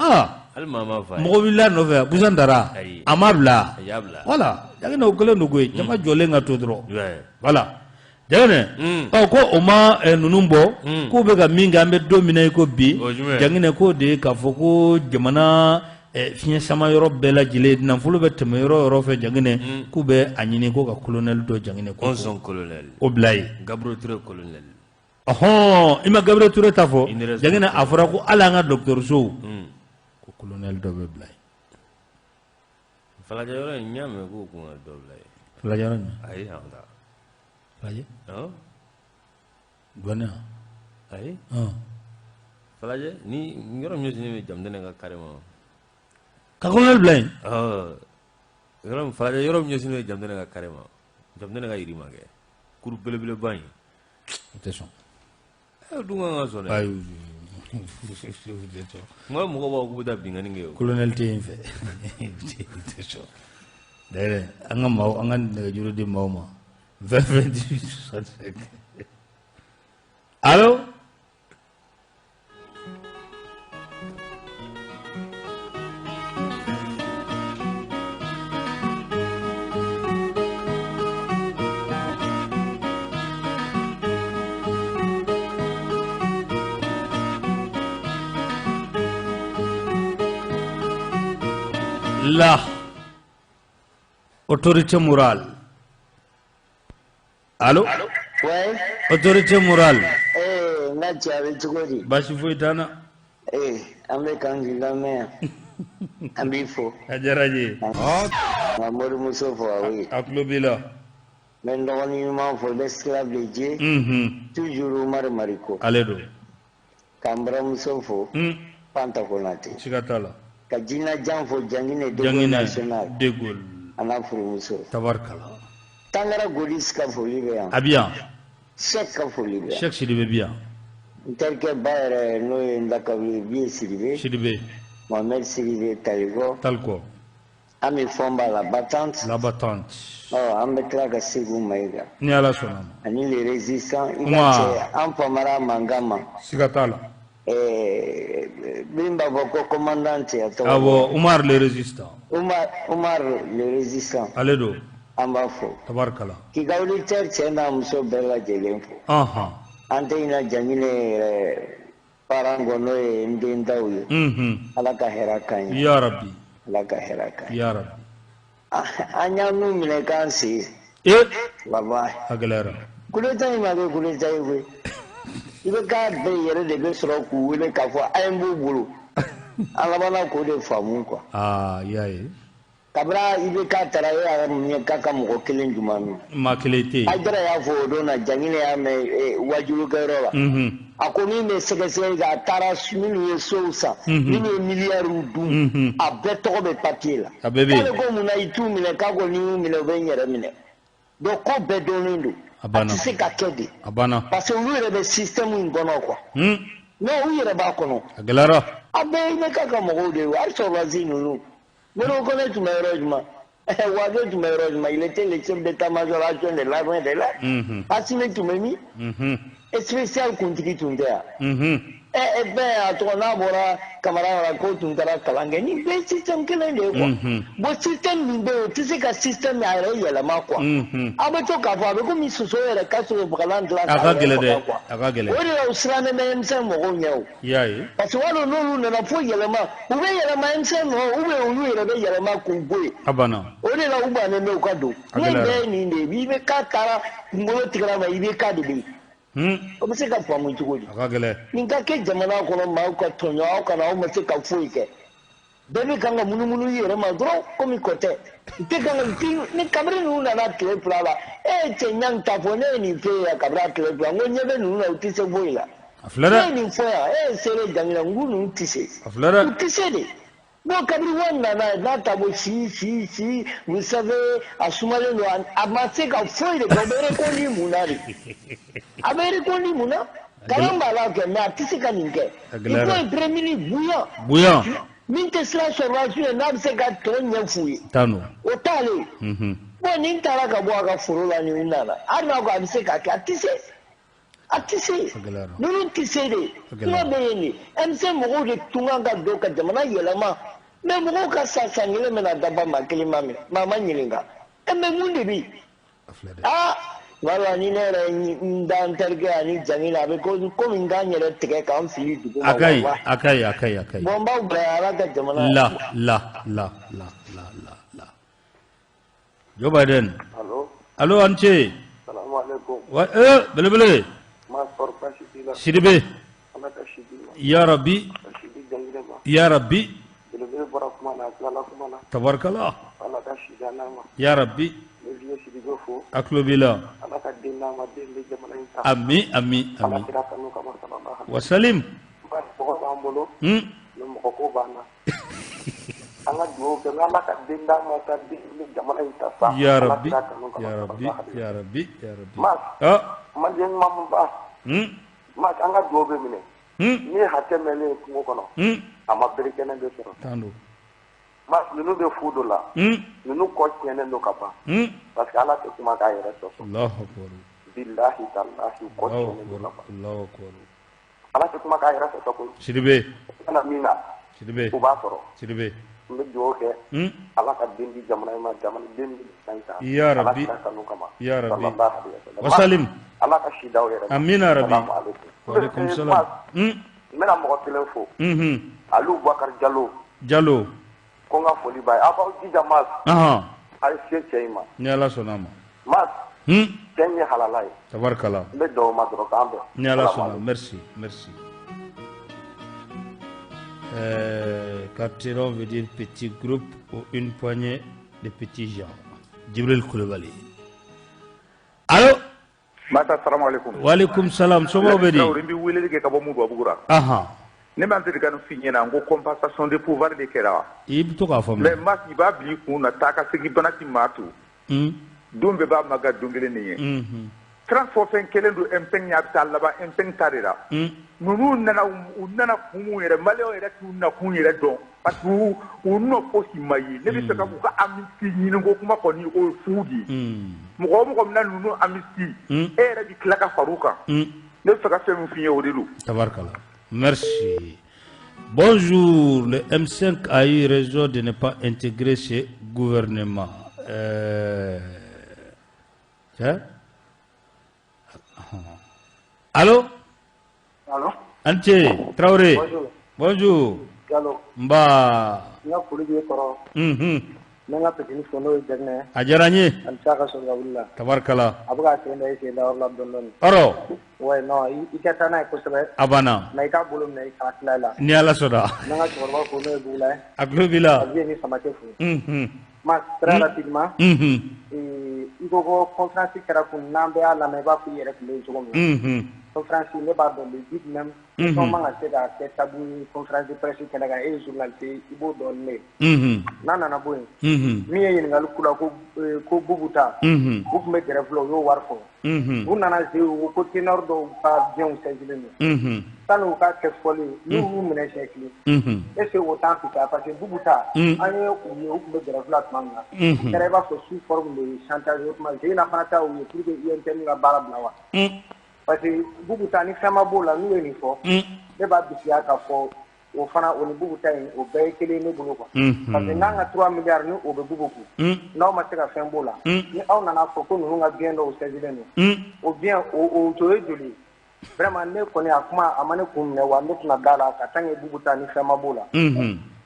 Hali maa m'a fɔ a ye. Mɔgɔ wulila a nɔfɛ Busan Dara. Ayi. A m'a bila. A y'a bila. Voilà Jaginɛ o kɛlen don koyi, jama jɔlen ka to dɔrɔn. Ouais. Voilà Jaginɛ. Ɔ ko o ma ninnu bɔ. K'u bɛ ka min kɛ an bɛ don min na i ko bi. O ye jumɛn ye? Jaginɛ k'o de ye k'a fɔ ko jamana fiɲɛ sama yɔrɔ bɛɛ lajɛlen nafolo bɛ tɛmɛ yɔrɔ o yɔrɔ fɛ Jaginɛ k'u bɛ a ɲini ko ka colonel dɔ Jaginɛ ko Onze colonel. o bila yen. Gabriel Touré colonel. Ɔhɔn i ma Gabriel Touré ta fɔ Il ne reste Jaginɛ a fɔra ko hali an ka dɔgɔtɔrɔsow ko colonel dɔ bɛ bila yen. Falajɛ yɔrɔ in n y'a mɛn k'o kun ka dɔ bila yen. Falajɛ yɔrɔ jumɛn? Ayi an ta. Falajɛ? Ɔn? Douane Ayi. wa? Falajɛ ni yɔrɔ min ɲɛsinnen bɛ Jamutɛnɛ ka carré ma. Ka colonel bila yen? Ɔn. Yɔrɔ min Falajɛ yɔrɔ min ɲɛsinnen bɛ Jamutɛnɛ ka carré ma. Jamutɛnɛ ka yirima kɛ. Kuru belebeleba in. O tɛ sɔn. E dun kan ka sɔn dɛ. Ayi o tɛ sɔn. Kuma mɔgɔw b'a fɔ k'u bɛ taa binkanni kɛ o. Colonel tɛ yen fɛ. O tɛ sɔn. D'ailleurs an ka maaw an ka nɛgɛjuru di maaw ma 20 28 65. Allo? La autorité morale. Allô? Ouais. Autorité morale. Eh, n ka cɛ a bɛ cogo di? Baasi foyi t'an na. Eh, an bɛ kan k'i lamɛn yan. An b'i fo. A diyara n ye. N ka morimuso fo a ye. A tulo b'i la. N bɛ n dɔgɔnin ɲuman fo l'esclave de Dieu. Toujours Umaru Mariko. Ale don. Ka n buramuso fo. Fanta Konate. Siga t'a la. Ka Jina Jan fo Janginɛ de Gaulle Janginɛ national. de Gaulle. A n'a furumuso. Tabarikala. Tangara Golis ka foli bɛ yan. A bɛ yan. Sɛki ka foli bɛ yan. Sɛki Sidibe bɛ yan. N terikɛ ba yɛrɛ n'o ye n lakabili Biye Sidibe. Sidibe. Mohamed Sidibe Talikɔ. Talikɔ. An bɛ Fɔnba la battante. La battante. Ɔ an bɛ tila ka Segu Mayiga. Ni Ala sɔnna ma. Ani les résistants. I Uma. ka cɛ an famara a mankan ma. Siga t'a la. Min b'a fɔ ko commandant cɛ a tɔgɔ. Awɔ Umar le résistant. Umar Umar le résistant. Ale don. An b'a fo. Tabarikala. K'i ka auditeur cɛ n'a muso bɛɛ lajɛlen fo. Anhan. An tɛ ɲinɛ Janginɛ yɛrɛ parent kɔ n'o ye n den taw ye. Ala ka hɛrɛ k'an ye. Ya Rabbi. Ala ka hɛrɛ k'an ye. Ya Rabbi. An y'an nun minɛ k'an sen. E. Walahi. A gɛlɛyara. Coup d'État in ma kɛ coup d'État ye koyi. I bɛ k'a bɛɛ yɛrɛ de bɛ sɔrɔ k'u wele k'a fɔ a ye n b'u bolo. An labanna k'o de faamu quoi. Aa i y'a ye. Kabini IBK taara e y'a mɛn k'a ka mɔgɔ kelen jumɛn min. Maa kelen tɛ yen. Hayidara y'a fɔ o don na Janginɛ y'a mɛn wajulukɛyɔrɔ la. A ko min bɛ sɛgɛsɛgɛli kɛ a taara minnu ye sow san. Minnu ye miliyariw dun. A bɛɛ tɔgɔ bɛ papier la. A bɛɛ bɛ yen. K'ale ko munna i t'u minɛ k'a ko n'i y'u minɛ u bɛ n yɛrɛ minɛ. Donc ko bɛɛ dɔnnen don. A banna. A tɛ se ka kɛ de. A banna. Parce que olu yɛrɛ bɛ système in kɔnɔ quoi. Non u yɛrɛ b'a kɔnɔ. A gɛlɛyara. A bɛɛ ye IBK ka mɔgɔw de ye hali sɔrɔdasi ninnu. Modibo Kone tun bɛ yɔrɔ jumɛn? Wage tun bɛ yɔrɔ jumɛn? Il était le chef d'état-major adjoint de l'armée de l'air. Assimi tun bɛ min? Spécial kuntigi tun tɛ yan. Bɛɛ a tɔgɔ n'a bɔra Kamara la k'o tun taara kalan kɛ nin bɛɛ système kelen de ye quoi. Bon système min bɛ yen o tɛ se ka système a yɛrɛ yɛlɛma quoi. A bɛ to k'a fɔ a bɛ komi soso yɛrɛ ka soso fagalan dilan A ka k'a yɛrɛ gɛlɛn dɛ. faga quoi. A ka gɛlɛn. O de la u sirannen bɛ M5 mɔgɔw ɲɛ o. I y'a ye. Parce que walima n'olu nana fo yɛlɛma u bɛ yɛlɛma M5 nɔ ou bien olu yɛrɛ bɛ yɛlɛma k'u bɔ yen. A banna. O de la u bannen bɛ u ka don. A N'o gɛlɛyara. bɛɛ ye nin de ye IBK taara kunkolo tigɛra ma IBK de bɛ yen. O bɛ se ka faamu cogo di? A ka gɛlɛn. Nin ka kɛ jamana kɔnɔ maaw ka tɔɲɔ aw kana aw ma se ka foyi kɛ. Bɛɛ bɛ kan ka munumunu i yɛrɛ ma dɔrɔn komi kɔtɛ. N tɛ kan ka ni kabiri ninnu nana tile fila la e ye cɛ ɲangi ta fɔ ne ye nin f'e ye kabiri a tile fila n ko ɲɛ bɛ ninnu na u tɛ se foyi la. A filɛ Ne dɛ. ye nin fɔ yan e ye seere Janginɛ n ko ninnu tɛ se. A filɛ dɛ. U tɛ se de. Bon kabiri wari nana n'a ta bɔ si si si vous savez a sumalen don a ma se ka foyi de kɛ o bɛ reconduit mun na de? A bɛ reconduit mun na? Kalan b'a la kɛ, mais a tɛ se ka nin kɛ. A Il gɛlɛyara. faut un premier ministre bouillant. Bouillant. Min tɛ siran sɔrɔdasiw ye, n'a bɛ se ka tɔ ɲɛ f'u ye. Tan don. O t'ale ye. Bon, nin taara ka bɔ a ka foro la, nin nana, hali n'a ko a bɛ se k'a kɛ, a tɛ se, a tɛ se. A gɛlɛyara. Ninnu tɛ se de. A gɛlɛyara. Kuma bɛ yen de, M5 mɔgɔw de tun kan ka don ka jamana yɛlɛma, mais mɔgɔw ka sa san kelen bɛna dafa, maa kelen ma minɛ, maa ma ɲininka. Ɛ, mais mun de bɛ yen? A filɛ dɛ. Aa, wala ni ne yɛrɛ ye n da n terikɛ ani jangin na, a bɛ komi n k'an yɛrɛ tigɛ k'an fili dugu ma. A ka ɲi. Walahi. A ka ɲi, a ka ɲi, a ka ɲi. Bon, n b'aw bila yan, Ala ka jamana. La la la la la la la. Joe Biden. Allo. Allo, an ce. Salamu alaikum. Wa eh, belebele. Ma sɔrɔ baasi t'i la? Sidibe. Ala ka si d'i ma. Ya Rabbi. Ka si di Janginɛ ma. Ya Rabbi. Belebele bɔra kuma na, a tilala kuma na. Tabarikala. Ala ka si d'an n'a ma. Ya Rabbi. Ne vieux Sidibe fo. A tulo b'i la. Ala ka den d'an ma, den bɛ jamana in ta. Ami, ami, Ala ami. kira kanu kama, sallallahu alaihi Wasalim. Bari mɔgɔ b'an bolo, mais mɔgɔ ko b'an na. An ka dugawu kɛ, n'Ala ka den d'an ma sa, den bɛ jamana in ta sa. Ya Ala Rabbi. kira kanu kama, Ya Rabbi. sallallahu alaihi Ya Rabbi. Ya Rabbi. Mas. Ah. Malien ɲuman mun ba. Mas, an ka dugawu bɛ minɛ. N'i ye hakɛ mɛnlen ye kungo kɔnɔ, a ma bere kɛnɛ bɛ sɔrɔ. Tan don. Mas, ninnu bɛ fu dɔ la. Ninnu kɔ tiɲɛnen don ka ban. Parce que Ala tɛ kuma k'a yɛrɛ sɔsɔ. Allahu akbar. Bilahi talahi, u kɔ Allahu tiɲɛnen don ka akbar. ban. Allahu akbar. Ala tɛ kuma k'a yɛrɛ sɔsɔ koyi. Sidibe. U kana min na, Sidibe. u b'a sɔrɔ. Sidibe. N bɛ dugawu kɛ. Ala ka den di jamana in ma, jamana den bɛ jamana in ta. Ya Ala Rabbi. kira kanu kama. Ya Rabbi. Sallallahu alaihi wasallam. Wasalim. Ala ka si d'aw yɛrɛ ma. Amina Rabbi. Salamu alaikum. Wa alaikum salam. N bɛna mɔgɔ kelen fo. Aliou Bakari Jalo. Jalo. Ko n ka foli b'a ye. Aw b'aw jija Mas. Ahan. A ye se cɛ in ma. Ni Ala sɔnna a ma. Mas. Cɛ in ye halala ye. Tabarikala. N bɛ dugawu ma dɔrɔn k'an bɛn. Ni Ala Salamu sɔnna. alaikum. Merci, merci. Quarteron veut dire petit groupe ou une poignée de petits gens. Djibril Koulibaly. Allô? Masa, salamu alaikum. Wa alaikum salam. Somɔgɔw bɛ di? Traoré, n bɛ weleli kɛ ka bɔ Mubabugu la. Ahan. Ne b'an deli ka nin f'i ɲɛna, n ko compensation de pouvoir de kɛra. I bɛ to k'a fɔ. Mais Mas, i b'a bila i kun na, taa ka segin bana ti maa to. Don bɛɛ b'a maga don kelen nin ye. Transport fɛn kelen don M5 ɲɛ, a bɛ taa laban M5 ta de la. Ninnu nana, u nana kun mun yɛrɛ, maliyɛnw yɛrɛ t'u nakun yɛrɛ dɔn parce que u nɔ fosi ma ye. Ne bɛ fɛ ka u ka amnistie ɲini ko kuma kɔni, o ye fu de ye. Mɔgɔ o mɔgɔ bɛna ninnu amnistie, e yɛrɛ bɛ tila ka far'u kan. Ne bɛ fɛ ka fɛn min f'i ye, o de don. Tabarikala. Merci. Bonjour, le M5 a eu raison de ne pas intégrer ce gouvernement. Hein? Allô? Allô? Ante, Traoré. Bonjour. Bonjour. Diallo. Mba. N ka foli b'i kɔrɔ. N bɛ n ka petini fo, n'o ye Jaginɛ ye. A diyara n ye. A ni ce a ka sɔrɔ ka wuli la. Tabarikala. A bɛ k'a sen da i sen da yɔrɔ la dɔɔni dɔɔni. Ɔrɔ. Ouais, non, i ka taa n'a ye kosɛbɛ. A banna. Mais i k'a bolo minɛ k'a tila i la. Ni Ala sɔnna. N bɛ n ka cɛkɔrɔba fo, n'o ye Bugula ye. A tulo b'i la. Ka Vieux ni Samake fo. Mas, très rapidement. I ko ko conférence kɛra kun, n'an bɛɛ y'a lamɛn, i b'a fɔ i yɛrɛ tun bɛ yen cogo min na. Conférence, ne b'a dɔn le but même. Question man ka se ka kɛ tabou ye conférence de presse kɛnɛ kan, e ye journaliste ye, i b'o dɔn ni ne ye. N'a nana bɔ yen. Min ye ɲininkali k'u la ko ko Bubu ta. U tun bɛ grève la, u y'o wari fɔ. U nana se u ko ténor dɔw ka biens saisilen don. Sani u ka kɛ fɔli ye, n'u y'u minɛ siɲɛ kelen. Est ce que o t'an fisaya? Parce que Bubu ta. An ye u ye, u tun bɛ grève la tuma min na. O kɛra i b'a fɔ sous forme de chantage. O tuma Zeyina fana ta u ye pour que UNTM ka baara bila wa? Parce que Bubu ta, ni fɛn ma b'o la, n'u ye nin fɔ. Ne b'a bisigiya k'a fɔ o fana, o ni Bubu ta in, o bɛɛ ye kelen ye ne bolo quoi. Parce que n'an ka 3 milliards ni o bɛ Bubu kun. N'aw ma se ka fɛn b'o la. Ni aw nana fɔ ko ninnu ka bien dɔw saisilen don. O bien o o ye joli ye? Vraiment, ne kɔni, a kuma a ma ne kun minɛ wa ne tɛna da la ka tant que Bubu ta ni fɛn ma b'o la.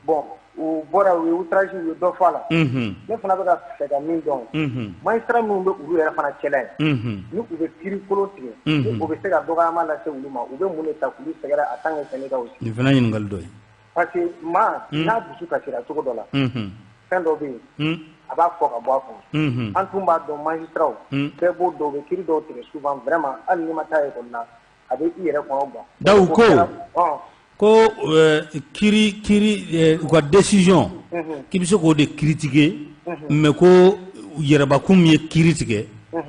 Bon, u bɔra, u ye outrage, u ye dɔ fɔ a la. Ne fana bɛ ka fɛ ka min dɔn. Magistrat minnu bɛ olu yɛrɛ fana cɛla ye. Ni u bɛ kiiri kolon tigɛ. Ni o bɛ se ka dɔgɔyama lase olu ma, u bɛ mun de ta k'olu sɛgɛrɛ en tant que syndicat aussi? Nin fana ɲininkali dɔ ye. Parce que maa n'a dusu kasira cogo dɔ la. Fɛn dɔ bɛ yen. A b'a fɔ ka bɔ a kɔnɔ. An tun b'a dɔn magistrat, bɛɛ b'o dɔn, u bɛ kiiri dɔw tigɛ souvent, vraiment, hali n'i ma taa école la, a bɛ i yɛrɛ kɔnɔ gan. Dawu ko ko kiiri kiiri u ka décision, k'i bɛ se k'o de critiquer, mais ko yɛrɛbakun min ye kiiri tigɛ,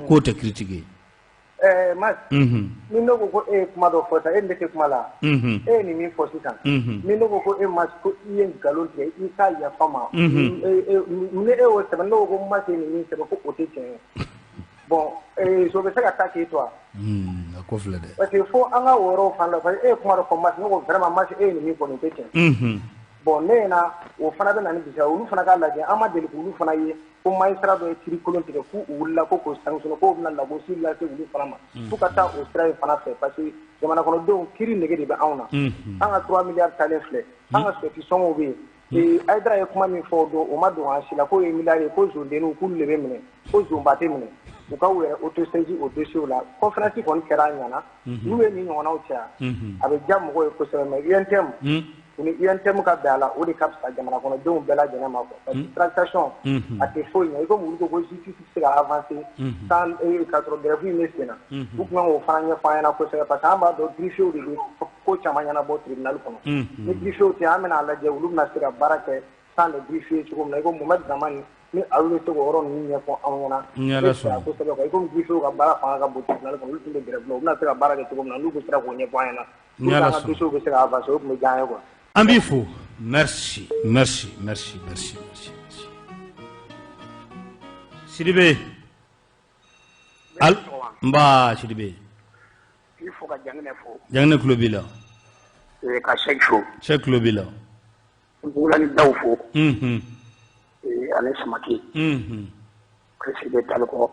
k'o tɛ critiquer. Mas ni ne ko e ye kuma dɔ fɔ sisan e ne tɛ kuma la e ye nin min fɔ sisan ni ne ko e Mas ko i ye nkalon tigɛ i ka yafa ma ne e y'o sɛbɛn ne ko Mas ye nin min sɛbɛn ko o tɛ tiɲɛ ye bon so bɛ se ka taa k'e to wa? A ko filɛ dɛ. Parce que fo an ka o yɔrɔw fana la parce que e ye kuma dɔ fɔ Mas ne ko vraiment Mas e ye nin min fɔ nin tɛ tiɲɛ ye. Bon ne ɲɛna o fana bɛ na ni bisaya olu fana k'a lajɛ an ma deli k'olu fana ye ko magistrat dɔ ye kiiri kolon tigɛ k'u wulila ko k'o sanctionner k'o bɛna lagosi lase olu fana ma f'u ka taa o sira in fana fɛ parce que jamana kɔnɔdenw kiiri nege de bɛ anw na an ka 3 milliards talen filɛ an ka sɔti sɔngɔw bɛ yen Hayidara ye kuma min fɔ o don o ma dogo an si la k'o ye milliard ye ko zondenninw k'olu de bɛ minɛ ko zonba tɛ minɛ u ka u yɛrɛ autosaisi o dossier la conférence kɔni kɛra a ɲɛna n'u ye nin ɲɔgɔnnaw caya a bɛ diya mɔgɔw ye kosɛbɛ mais UNTM u ni UNTM ka bɛn a la o de ka fisa jamana kɔnɔdenw bɛɛ lajɛlen ma quoi parce que tractation a tɛ foyi ɲɛ i komi olu ko ko justice tɛ se ka avancer sans k'a sɔrɔ grève in bɛ sen na u tun kan k'o fana ɲɛfɔ an ɲɛna kosɛbɛ parce que an b'a dɔn greffiers de bɛ ko caman ɲɛnabɔ tribunal kɔnɔ ni greffiers tɛ an bɛna a lajɛ olu bɛna se ka baara kɛ sans les greffiers cogo min na i ko Mohamed Zamani ni olu bɛ se k'o yɔrɔ ninnu ɲɛfɔ anw ɲɛna kosɛbɛ quoi i komi greffiers ka baara fanga ka bon tribunal kɔnɔ olu tun bɛ grève la u bɛna se ka baara kɛ cogo min na n'u bɛ sera k'o ɲɛfɔ an ɲɛna. Ni Ala sɔnna bɛ se ka avancer o tun bɛ diya an ye quoi. An b'i fo merci merci merci merci merci Sidibe al nba Sidibe. K'i fo ka Janginɛ fo. Janginɛ tulo b'i la. Ka Sɛki fo. Sɛki tulo b'i la. Bugula ni Daw fo. Ani Samake. Sidibe Talikɔ.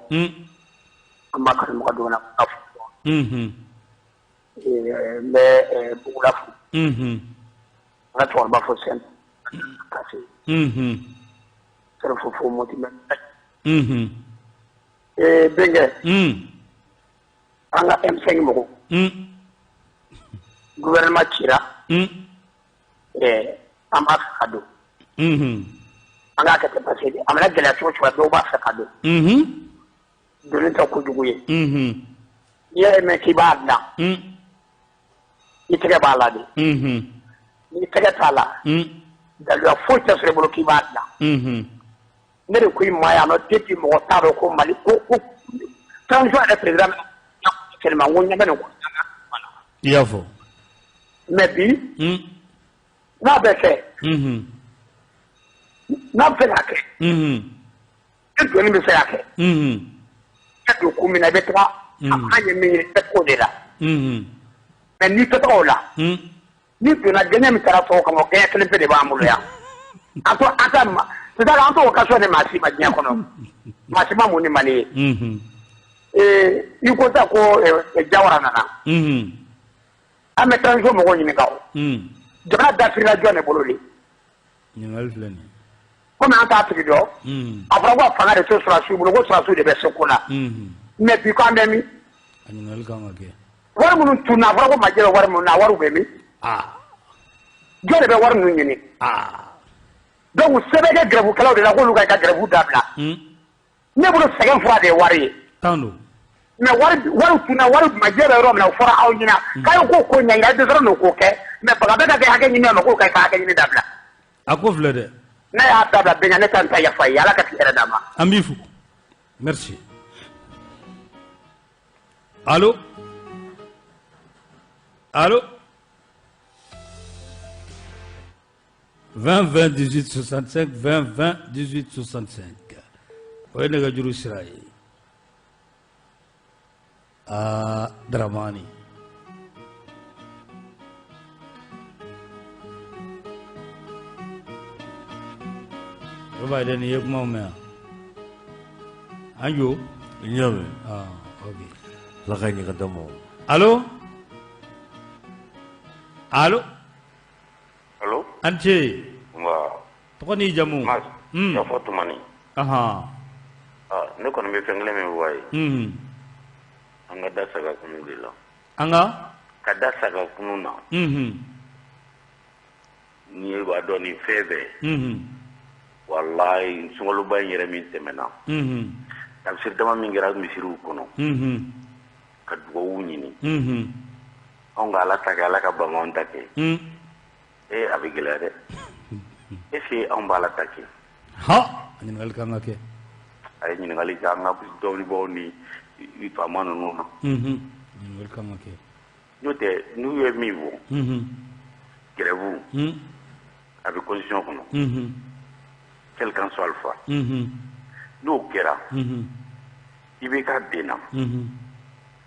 An b'a kanubaga dɔn na fo. N bɛ Bugula fo. N ka cɛkɔrɔba fo Sɛn Kase. Sɛrɛfo fo Moti bɛ. Bɛnkɛ. An ka M5 mɔgɔw. Gouvernement cira. An b'a fɛ ka don. An k'a kɛ ten parce que a mana gɛlɛya cogo cogo dɔw b'a fɛ ka don. Donni tɛ kojugu ye. N'i y'a mɛn k'i b'a dilan. I tɛgɛ b'a la de. N'i tɛgɛ t'a la. Daluya foyi tɛ sɔrɔ i bolo k'i b'a dilan. Ne de ko i ma yan nɔ depuis mɔgɔ t'a dɔn ko Mali ko ko transition yɛrɛ président tellement n ko ɲɛ bɛ nin ko. I y'a fɔ. Mais bi. N'a bɛ kɛ. N'a bɛ se k'a kɛ. E doni bɛ se k'a kɛ. E don kun min na i bɛ taga. An ye min ye i bɛ t'o de la. Mais n'i tɛ taga o la. N'i donna gɛɲɛ min taara tɔw kama o gɛɲɛ kelen pe de b'an bolo yan. An to an ta ma c'est-à-dire an t'o occasion de maa si ma diɲɛ kɔnɔ. Maa si ma mun ni Mali ye. I ko sa ko Jawara nana. An bɛ transition mɔgɔw ɲininka o. Jamana dafirila jɔn de bolo de. Ɲininkali filɛ nin ye. Komi an t'a tigi dɔn. A fɔra ko fanga de tɛ sɔrɔdasiw bolo ko sɔrɔdasiw de bɛ se ko la. Mais bi ko an bɛ min. A ɲininkali kan ka kɛ. Wari minnu tunna a fɔra ko majɛ bɛ wari minnu na a wariw bɛ min. Jɔn de bɛ wari ninnu ɲini. Donc sɛbɛn kɛ grève-kɛlaw de la k'olu ka grève dabila. Ne bolo sɛgɛn fura de ye wari ye. Tan don. Mais wari tunna wari majɛ bɛ yɔrɔ min na o fɔra aw ɲɛna. K'a ye ko ko ɲɛɲini a dɛsɛra n'o ko kɛ mais baga bɛ ka kɛ hakɛ ɲini ma k'o ka hakɛ ɲini dabila. A ko filɛ dɛ. Ne y'a dabila bɛnkɛ ne ta n ta yafa i ye Ala ka tile hɛrɛ d'an ma. An b'i fo. Merci. Allo. Allo. 20 20 18 65 20 20 18 65 o ye nɛgɛjuru sira ye. Aa Dramani. O b'a ye nin ye kumaw mɛn yan. An jo. N y'a mɛn. Ah, ok. Ala ka ɲɛ ka d'an ma. Allo. Allo. Allo. An ce. Nba. Tɔgɔ n'i jamu. Mas. Yafa Tumani. Ahan. Ah, ne kɔni bɛ fɛn kelen min fɔ a ye. An ka da saga kunu de la. An ka? Ka da saga kunu na. N'i ye b'a dɔn nin fɛn bɛɛ. Walayi sunkaloba in yɛrɛ min tɛmɛna. Tafsir dama min kɛra misiriw kɔnɔ. Ka dugawu ɲini. Anw ka Ala ta kɛ Ala ka bamanan ta kɛ. Ee a bɛ gɛlɛya dɛ. Est ce que anw b'Ala ta kɛ? Ha! A ɲininkali kan ka kɛ. A ye ɲininkali kɛ an ka dɔnnibaaw ni faama ninnu na. Ɲininkali kan ka kɛ. N'o tɛ, n'u ye min fɔ, grève, a bɛ constitution kɔnɔ, quel qu'en soit alpha, n'o kɛra, IBK benna.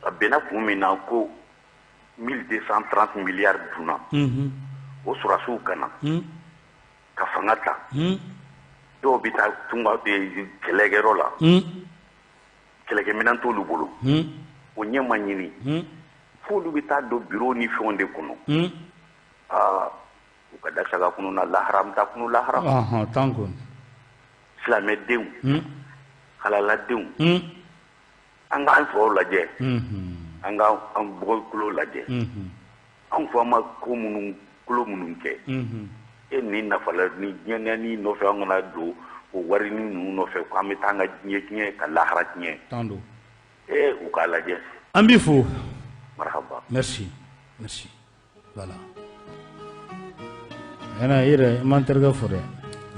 A benna kun min na, ko 1230 milliards dunna, o sɔrɔdasiw ka na ka fanga ta, dɔw bɛ taa tunga kɛlɛkɛyɔrɔ la, kɛlɛkɛminɛn t'olu bolo, o ɲɛ ma ɲini, f'olu bɛ taa don bureau ni fɛnw de kɔnɔ. Aa, u ka da saga kunu na lahara, an bɛ taa kunu lahara. Tan kɔni. Silamɛdenw, halaladenw, an k'an faw lajɛ, an ka an bɔkolo lajɛ, an fa ma ko minnu kolo minnu kɛ e ni nafala ni diɲɛ ni nɔfɛ, an kana don o wari ni ninnu nɔfɛ ko an bɛ taa an ka diɲɛ tiɲɛ ka lahara tiɲɛ. Tan don. Ee, u k'a lajɛ. An b'i fo. Marhaba. Merci, merci. Voilà. Yana i yɛrɛ, i m'an terikɛ fo dɛ.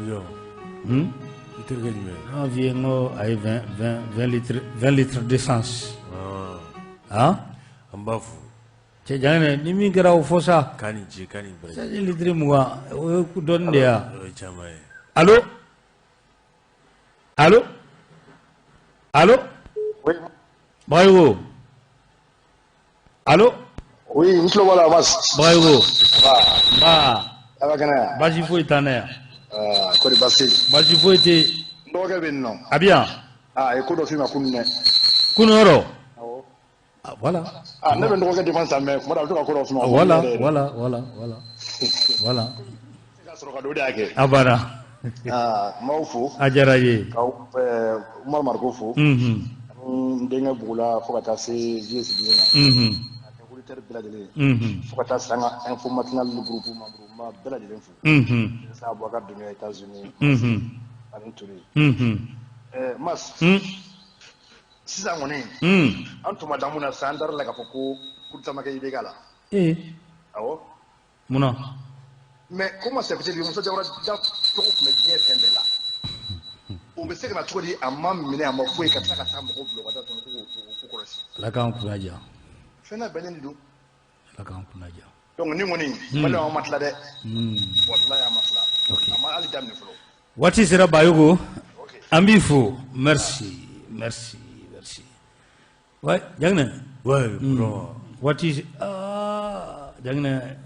Jɔn? I terikɛ jumɛn? N y'a f'i ye, n ko a ye 20 20 20 litres, 20 litres d'essence. Ah. An b'a fo. Cɛ Janginɛ, ni min kɛra o fɔ sa. K'a ni ce, k'a ni baraji. Essence litre 20, o ye dɔɔnin de ye wa? O ye caman ye. Allo, allo, allo. Oui. Bagayogo, allo. Oui, n tulo b'a la, Mas. Bagayogo. Va. Nba. A ka kɛnɛ yan? Baasi foyi t'an na yan. Ah, kɔri baasi tɛ yen? Baasi foyi tɛ yen. N dɔgɔkɛ bɛ yen nɔ. A bɛ yan. Ah, a ye ko dɔ f'i ma kunun dɛ. Kunun yɔrɔ? Awɔ. Ah, voilà. Ah, ne bɛ n dɔgɔkɛ défense ta, mais kuma dɔ a bɛ to ka ko dɔ f'i ma. Voilà, voilà, voilà, voilà. Voilà. Ka sɔrɔ ka don, o de y'a kɛ. A banna. Ah, n b'aw fo. A diyara n ye. K'aw Umaru Mariko fo. Ani n denkɛ Bugula, fo ka taa se Vieux Sidibe ma. A auditeur bɛɛ lajɛlen. Fo ka taa se an ka info matinal groupe membre, n b'a bɛɛ lajɛlen fo. Sa Abubakar Dunbiya États-Unis. Ani Touré. Mas. Sisan kɔni, an tun ma da mun na sisan, an dar'a la k'a fɔ ko coup d'état ma kɛ IBK la. Ee. Awɔ. Munna? Mais comment c'est possible? Musa Jawara da tɔgɔ tun bɛ diɲɛ fɛn bɛɛ la. O bɛ se ka na cogo di, a ma minɛ, a ma foyi, ka tila ka taa mɔgɔw bila u ka taa tɔn ko k'o kɔlɔsi? Ala k'an kunna diya. Fɛn labɛnnen de don. Ala k'an kunna diya. Donc ni kɔni, maliyɛnw, an ma tila dɛ. Walayi, an ma tila. A ma hali daminɛ fɔlɔ. Waati sera, Bayogo. An b'i fo. Merci, merci, merci. Ouais, Janginɛ. Ouais, vraiment. Waati, aa, Janginɛ,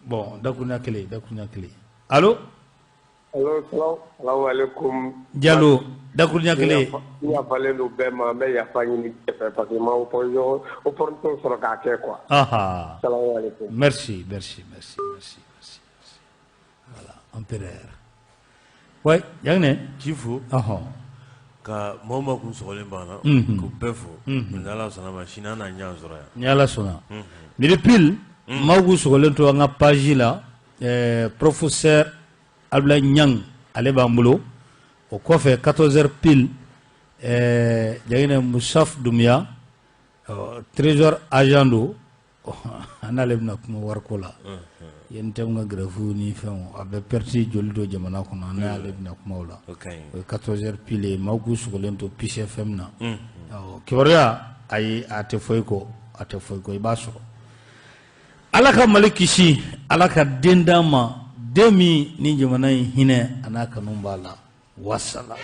bon, dakuruɲa kelen, dakuruɲa kelen. Allo? Allo, salamu alaikum. Jalo, dakuruɲa kelen. N yafalen don bɛɛ ma, n bɛ yafa ɲini bɛɛ fɛ parce que n ma opposition opportunité sɔrɔ k'a kɛ quoi. Aha. Salamu alaikum. Merci, merci, merci, merci, merci. Voilà, empereur. Ouais, Janginɛ. K'i fo. Ɔhɔn. Ka maaw ma kun sɔgɔlen b'an na. K'u bɛɛ fo. Ni Ala sɔnna ma, sini an n'a ɲɔgɔn sɔrɔ yan. Ni Ala sɔnna. Midi pile, maaw k'u sɔgɔlen to an ka page la, professeur Abdoulaye Niang, ale b'an bolo. O kɔfɛ, 14h pile, Janginɛ, Musaf Doumbia, trésor agent don, an n'ale bɛna kuma wariko la. UNTM ka grève ni fɛnw, a bɛ perte joli don jamana kɔnɔ, an n'ale bɛna kuma o la. O ka ɲi. O ye 14h pile ye, maaw k'u sɔgɔlen to Peace FM na. Awɔ, kibaruya, ayi, a tɛ fɔ i kɔ, a tɛ fɔ i kɔ, i b'a sɔrɔ. Ala ka Mali kisi, Ala ka den d'an ma, den min ni jamana in hinɛ a n'a kanu b'a la. Wasala.